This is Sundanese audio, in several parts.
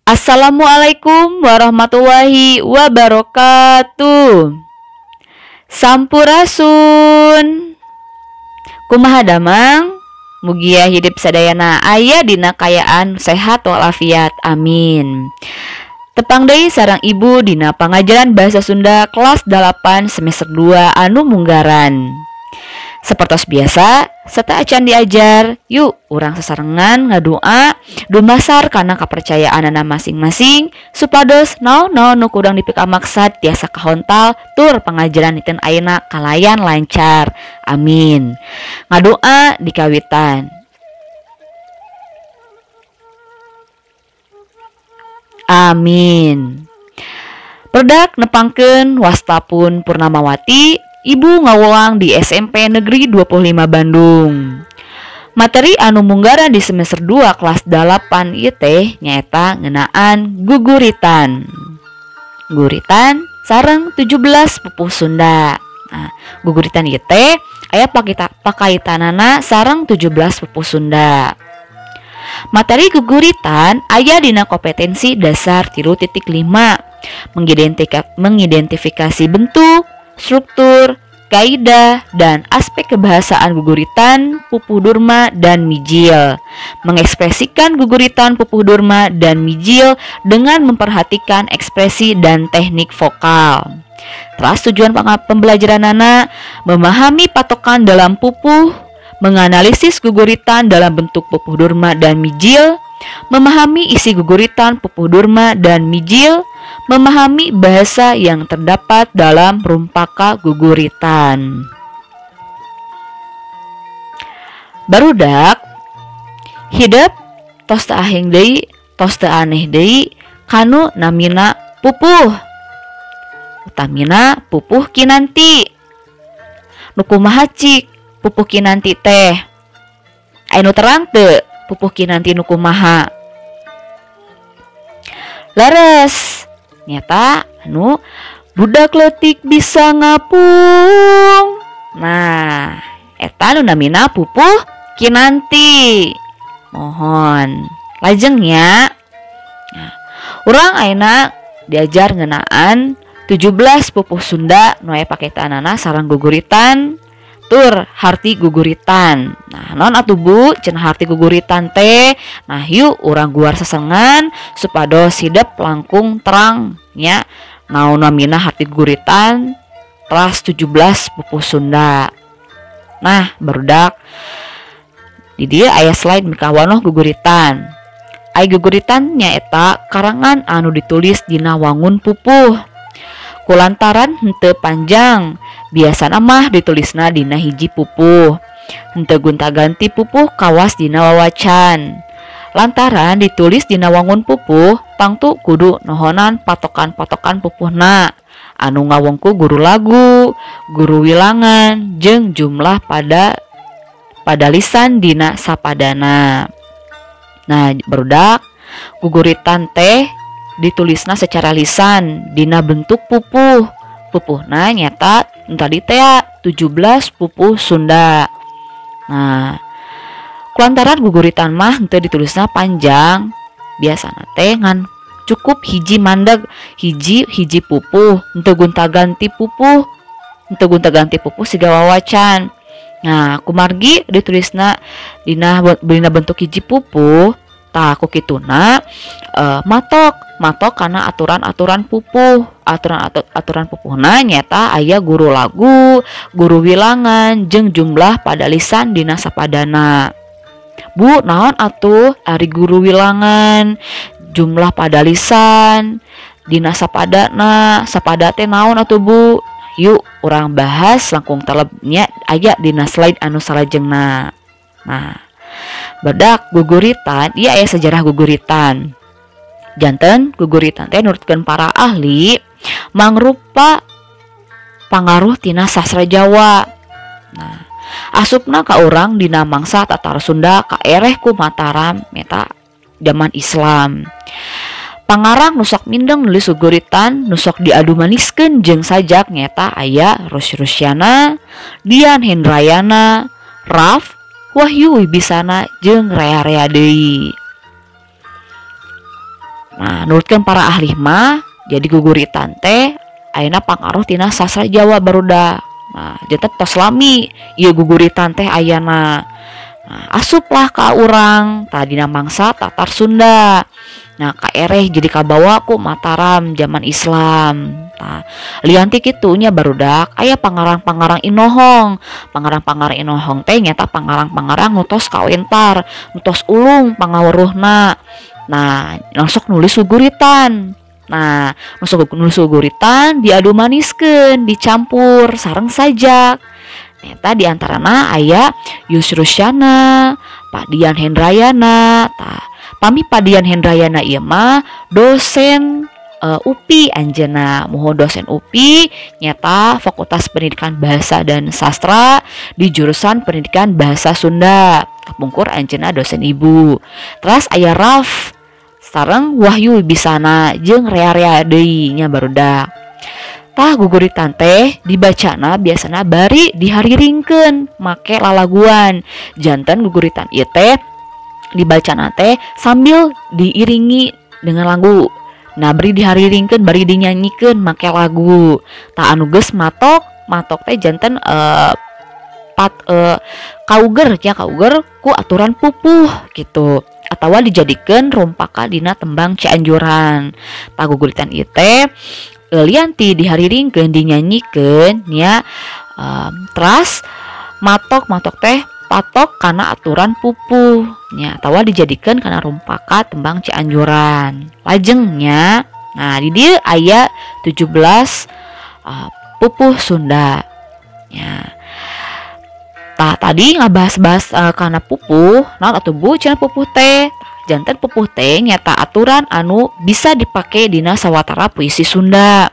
Assalamualaikum warahmatullahi wabarakatuh. Sampurasun. Kumaha damang? Mugia hidup sadayana aya dina kayaan sehat walafiat. Amin. Tepang deui sareng ibu dina pangajaran bahasa Sunda kelas 8 semester 2 anu munggaran. Sepertos biasa, serta acan diajar, yuk urang sesarengan ngadua dumasar kana kapercayaanana masing-masing supados naon-naon nu kurang dipikamaksad tiasa kahontal tur pangajaran dinten ayeuna kalayan lancar. Amin. Ngadua dikawitan. Amin. Produk nepangkeun wastapun Purnamawati, ibu ngawulang di SMP Negeri 25 Bandung. Materi anu munggaran di semester 2 kelas 8 ieu teh nyaeta ngeunaan guguritan. Guguritan sareng 17 pupuh Sunda. Nah, guguritan ieu teh aya pakaitanana sareng 17 pupuh Sunda. Materi guguritan aya dina kompetensi dasar 3.5, mengidentifikasi bentuk, struktur, kaidah, dan aspek kebahasaan guguritan, pupuh durma, dan mijil. Mengekspresikan guguritan, pupuh durma, dan mijil dengan memperhatikan ekspresi dan teknik vokal. Terus tujuan pembelajaranana memahami patokan dalam pupuh, menganalisis guguritan dalam bentuk pupuh durma dan mijil, memahami isi guguritan, pupuh durma, dan mijil, memahami bahasa yang terdapat dalam rumpaka guguritan. Barudak hidep tos teu aheng deui, tos teu aneh deui kanu namina pupuh. Utamina pupuh kinanti. Nu kumaha cik pupuh kinanti teh? Aya nu terang teu pupuh kinanti nu kumaha? Leres. Nyata anu budak leutik bisa ngapung. Nah, eta nu namina pupuh kinanti. Mohon lajeng nya. Nah, urang ayeuna diajar ngeunaan 17 pupuh Sunda nu aya paketanana sareng guguritan tur harti guguritan. Nah, naon atuh Bu cenah harti guguritan teh? Nah, yuk urang guar sasengan supados hidep langkung terang nya naon namina harti guguritan kelas 17 pupuh Sunda. Nah, barudak di dieu aya slide mikawanoh guguritan. Ai guguritan nyaeta karangan anu ditulis dina wangun pupuh. Kulantaran henteu panjang, biasana mah ditulisna dina hiji pupuh. Henteu gonta-ganti pupuh kawas dina wawacan. Lantaran ditulis dina wangun pupuh, tangtu kudu nohonan patokan-patokan pupuhna anu ngawongku guru lagu, guru wilangan, jeung jumlah pada lisan dina sapadana. Nah, barudak guguritan teh ditulisna secara lisan dina bentuk pupuh. Pupuhna nyata tadi teh 17 pupuh Sunda. Nah, kulantaran guguritan mah henteu ditulisna panjang, biasana teh ngan cukup hiji mandeg, hiji hiji pupuh, henteu gonta-ganti pupuh, henteu gonta-ganti pupuh siga wawacan. Nah, kumargi ditulisna dina bentuk hiji pupuh, tah ku kituna matok karena aturan-aturan pupuh, aturan pupuhna nyata aya guru lagu, guru wilangan, jeung jumlah pada lisan dina sapadana. Bu, naon atuh ari guru wilangan, jumlah pada lisan dina sapadana, sapada teh naon atuh Bu? Yuk urang bahas langkung telebnya aya dina slide anu salajengna. Nah, badak guguritan, iya aya sejarah guguritan. Janten guguritan teh nurutkeun para ahli mangrupa pangaruh tina sastra Jawa. Nah, asupna ka urang dina mangsa Tatar Sunda kaereh ku Mataram meta zaman Islam. Pangarang nu sok mindeng nulis guguritan nu sok diadu maniskeun jeung sajak nyeta aya Rus-Rusyana, Dian Hendrayana, Raf, Wahyu Wibisana jeung rea-rea deui. Nah, nurutkeun para ahli mah jadi guguritan teh ayeuna pangaruh tina sastra Jawa barudak. Nah, janten tos lami ieu guguritan teh ayana. Nah, asuplah ka urang tadina mangsa Tatar Sunda. Nah, kaereh jadi kabawa ku Mataram zaman Islam. Nah, lian ti kitu nya barudak aya pangarang-pangarang inohong. Pangarang-pangarang inohong teh nyata pangarang-pangarang nu tos kawentar, nu tos ulung pangaweruhna. Nah, langsung nulis guguritan. Nah, langsung nulis guguritan diadu maniskeun, dicampur sareng sajak. Eta diantarana aya Yusrusyana, Pak Dian Hendrayana. Tah, pami Pak Dian Hendrayana ieu mah dosen UPI anjeunna, muhun dosen UPI nyata Fakultas Pendidikan Bahasa dan Sastra di jurusan Pendidikan Bahasa Sunda. Kapungkur anjeunna dosen ibu. Teras aya Raf sareng Wahyu Wibisana jeung rea-rea deui nya barudak. Tah guguritan teh dibacana biasana bari dihariringkeun make lalaguan. Janten guguritan ieu teh dibacana teh sambil diiringi dengan lagu. Nah, bari dihariringkeun bari dinyanyikeun make lagu. Tah anu geus matok, matok teh janten kauger nya, kauger ku aturan pupuh gitu. Atawa dijadikeun rumpaka dina tembang Cianjuran. Tah guguritan ieu teh lian ti dihariringkeun dinyanyikeun nya, teras matok-matok teh patok kana aturan pupuh nya, atawa dijadikeun kana rumpaka tembang Cianjuran. Lajengnya, nah di dieu aya 17 pupuh Sunda nya. Tah tadi ngabahas-bahas kana pupuh, naon atuh Bu cenah pupuh teh? Janten pupuh teh nyata aturan anu bisa dipake dina sawatara puisi Sunda.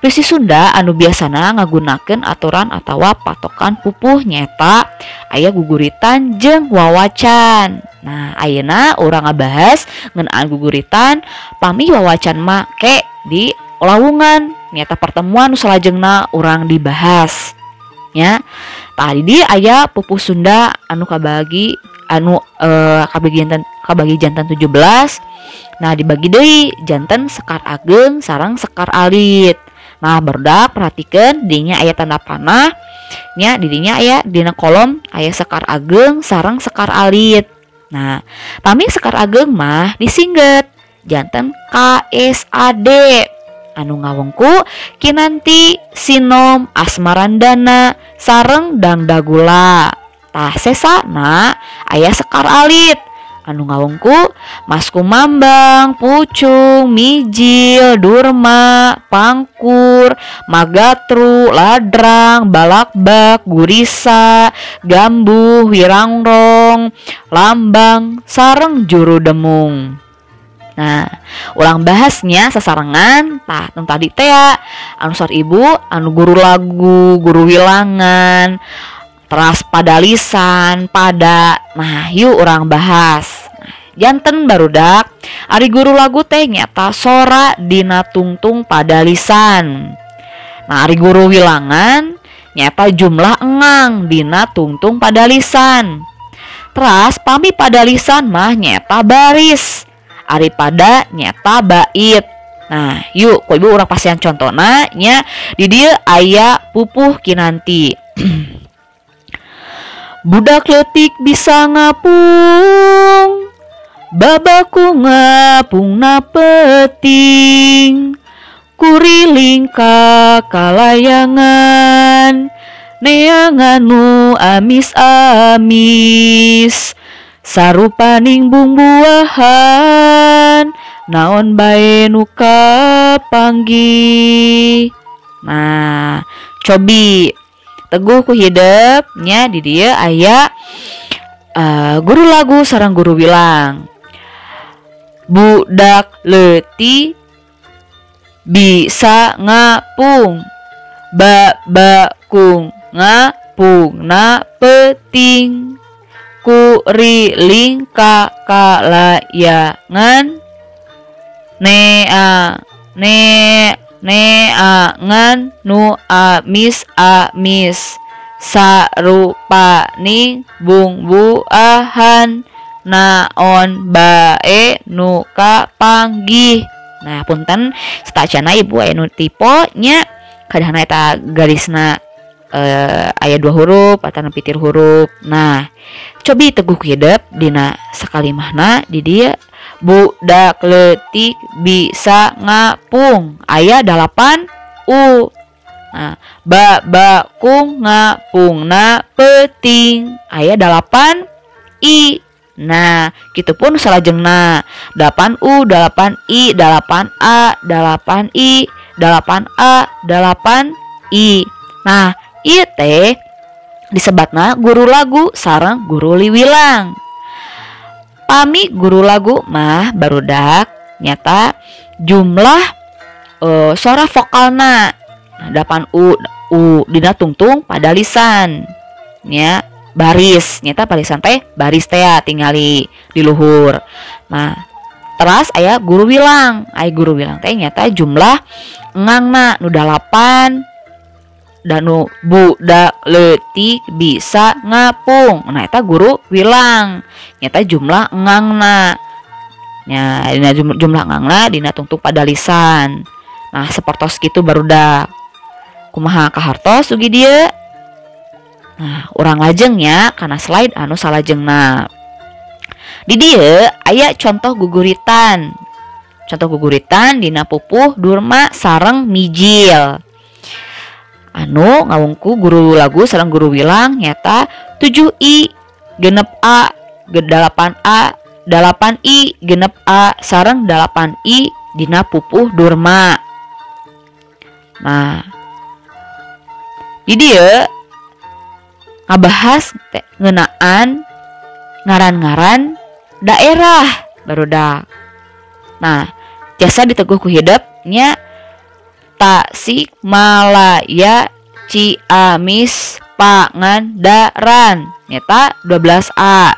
Puisi Sunda anu biasana ngagunakeun aturan atawa patokan pupuh nyata aya guguritan jeung wawacan. Nah, ayeuna urang ngabahas ngeunaan guguritan pami wawacan mah ke di lawungan nyata pertemuan nu salajengna urang dibahas nya. Tah di dieu aya pupuh Sunda anu kabagi anu kabagi janten 17. Nah, dibagi deui janten sekar ageng sareng sekar alit. Nah, barudak perhatikeun dinya aya tanda panah nya, di dinya aya dina kolom aya sekar ageng sareng sekar alit. Nah, pami sekar ageng mah disingget janten KSAD anu ngawengku Kinanti, Sinom, Asmarandana sareng Dangdagula. Tah sesana aya sekar alit anu ngawengku Mas Kumambang, Pucung, Mijil, Durma, Pangkur, Magatru, Ladrang, Balakbak, Gurisa, Gambuh, Wirangrong, Lambang, sareng Juru Demung. Nah, ulang bahasnya sasarengan tah nu tadi teh ya, anu sor ibu, anu guru lagu, guru wilangan, teras padalisan, pada. Nah, yuk urang bahas. Nah, janten barudak, ari guru lagu teh nyata sora dina tungtung padalisan. Nah, ari guru wilangan nyata jumlah engang dina tungtung padalisan. Teras pami padalisan mah nyata baris. Ari pada nyata bait. Nah, yuk ku ibu urang pasian contona nya di dieu aya pupuh Kinanti. Budak leutik bisa ngapung, babaku ngapungna peuting, kuriling ka kalayangan, neangan nu amis-amis, sarupaning bungbuahan, naon bae nu kapanggih. Nah, cobi teguh ku hidep nya di dieu aya guru lagu sareng guru wilang. Budak leutik bisa ngapung, babakung ngapungna peuting, kuriling ka kalayangan, nea ne neangan nu amis amis, sarupaning bungbuahan, naon bae nu kapanggih. Nah punten satacana ibu aya nu tipe nya kadahna eta garisna aya 2 huruf atau pitir huruf. Nah cobi teguh hidep dina sakalimahna di dieu budak leutik bisa ngapung aya 8 u. Nah, ba ba kung ngapungna peuting aya 8 i. Nah, kitu pun salajengna 8 u, 8 i, 8 a, 8 i, 8 a, 8 i. Nah, ieu teh disebatna guru lagu sareng guru liwilang. Pami guru lagu mah barudak nyata jumlah suara vokalna. Nah, 8 u, u dina tungtung pada lisan nya baris nyata barisan teh baris teh tingali di luhur. Nah, teras aya guru wilang. Aya guru wilang teh nyata jumlah engangna nu 8 dan nu budak leutik bisa ngapung. Nah, eta guru wilang nyata jumlah engangna. Nya dina jumlah engangna dina tungtung pada lisan. Nah, sapertos kitu barudak. Kumaha kahartos ugi dieu? Nah, urang lajengnya kana slide anu salajengna. Di dieu aya contoh guguritan. Contoh guguritan dina pupuh durma sareng mijil. Anu ngawungku guru lagu sareng guru wilang nyata 7 i genep a 8 a 8 i genep a sareng 8 i dina pupuh durma. Nah, di dieu ngabahas ngeunaan ngaran-ngaran daerah barudak. Nah, jasa diteguh ku hidep nya Tasikmalaya Ciamis Pangandaran nyata 12 A.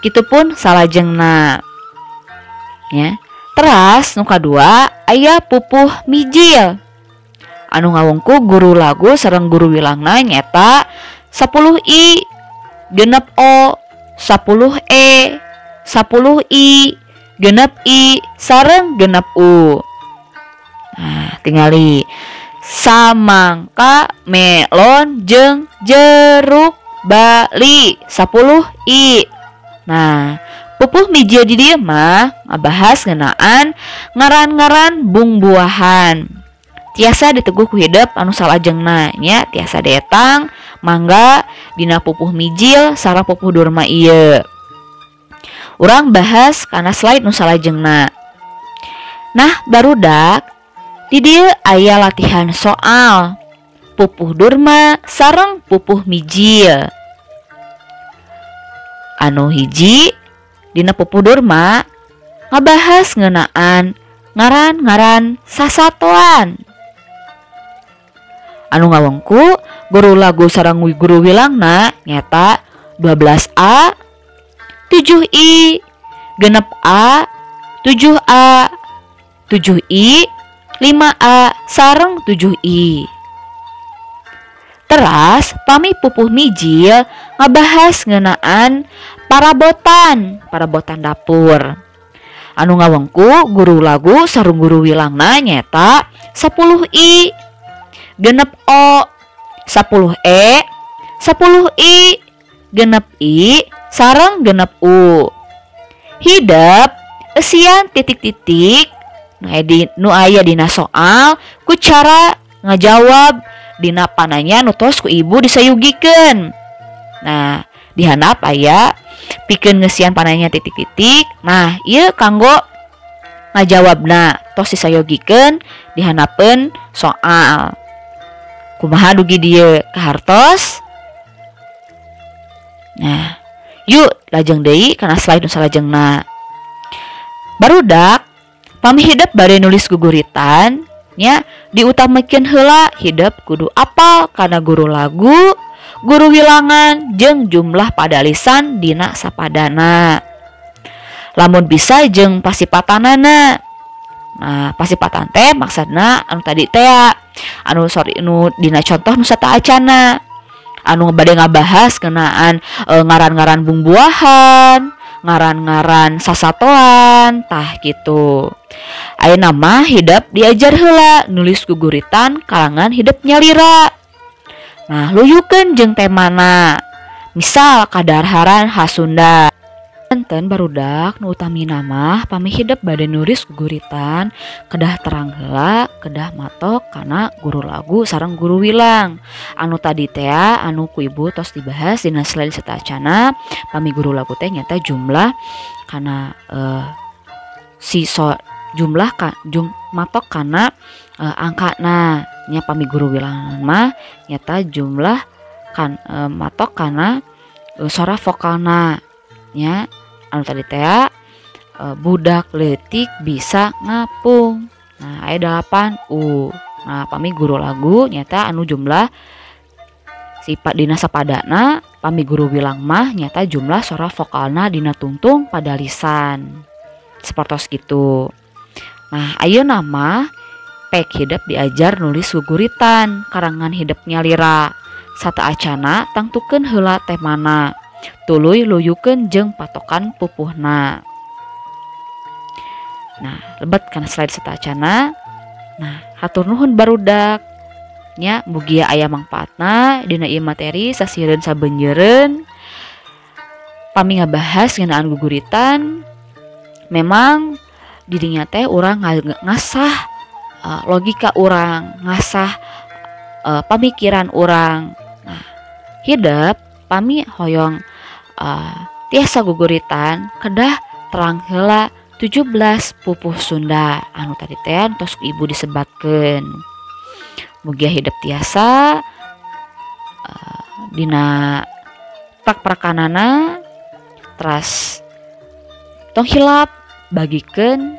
Kitu pun salajengna nya. Teras nu kadua aya pupuh mijil. Anu ngawungku guru lagu sareng guru wilangna nyata 10 i genep o 10 e 10 i genep i sareng genep u. Nah, tingali samangka melon jeung jeruk Bali 10 i. Nah, pupuh mijil di dieu mah ngabahas ngeunaan ngaran-ngaran bungbuahan. Tiasa diteguh ku hidep anu salajengna nya, tiasa detang mangga dina pupuh mijil sareng pupuh durma ieu. Urang bahas kana slide nu salajengna. Nah, barudak di dieu aya latihan soal pupuh durma sareng pupuh mijil. Anu hiji dina pupuh durma ngabahas ngeunaan ngaran-ngaran sasatoan. Anu ngawengku guru lagu sareng guru wilangna nyata 12 A 7 I genep A 7 A 7 I 5 A sareng 7 I. Teras pami pupuh mijil ngabahas ngeunaan parabotan, parabotan dapur. Anu ngawengku guru lagu sareng guru wilangna nyata 10 I genep O 10 E 10 I genep I sareng genep U. Hidep eusian titik-titik nu aya dina soal ku cara ngajawab dina pananya nu tos ku ibu disayugikeun. Nah, dihandap aya pikeun ngeusian pananya titik-titik. Nah, ieu kanggo ngajawabna tos disayogikeun dihandapeun soal. Kumaha dugi dieu kahartos? Nah, yuk lajeng deui kana slide nu salajengna. Barudak pami hidep bade nulis guguritan nya diutamakeun heula hidep kudu apal kana guru lagu, guru wilangan jeung jumlah padalisan dina sapadana. Lamun bisa jeung pasipatanana. Nah, pasipatan teh maksudna anu tadi teh anu sorry nu dina contoh nu sataacana. Anu bade ngabahas ngeunaan ngaran-ngaran bungbuahan, ngaran-ngaran sasatoan tah gitu. Ayeuna mah hidep diajar heula nulis guguritan kalangan hidep nyalira. Nah, luyukeun jeung temana. Misal kadaharan khas Sunda. Enten barudak nu utamina mah pami hidep bade nulis guguritan kedah terang heula, kedah matok kana guru lagu sareng guru wilang. Anu tadi tea anu ku ibu tos dibahas dina slide sateuacana, pami guru lagu teh nyata jumlah kana si so, jumlah ka, jum, matok kana angkana nya, pami guru wilang mah nyata jumlah kan matok kana sora vokalna nya. Anu tadi tea budak leutik bisa ngapung. Nah, aya 8 U. Nah, pami guru lagu nyata anu jumlah sifat dina sapadana, pami guru wilang mah nyata jumlah sora vokalna dina tungtung pada lisan. Sepertos gitu. Nah, ayeuna mah pek hidep diajar nulis guguritan karangan hidep nyalira. Sateuacana tangtukeun heula temana. Tuluy luyukeun jeung patokan pupuhna. Nah, lebet kana slide sateuacana. Nah, hatur nuhun barudak nya, mugia aya mangpaatna dina ieu materi sasieureun sabeunjeureun. Pami ngabahas ngeunaan guguritan, memang didinya teh urang ngasah logika urang, ngasah pamikiran urang. Nah, hidep pami hoyong tiasa guguritan kedah terang heula 17 pupuh Sunda anu tadi teh tos ku ibu disebatkeun. Mugia hidep tiasa dina prak-prakanana. Teras tong hilap bagikeun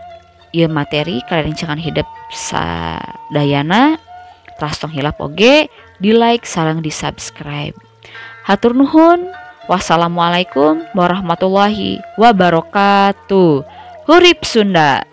ieu materi ka rerencangan hidep sadayana. Teras tong hilap oge di like sareng di subscribe. Hatur nuhun. Wassalamualaikum warahmatullahi wabarakatuh. Hurip Sunda.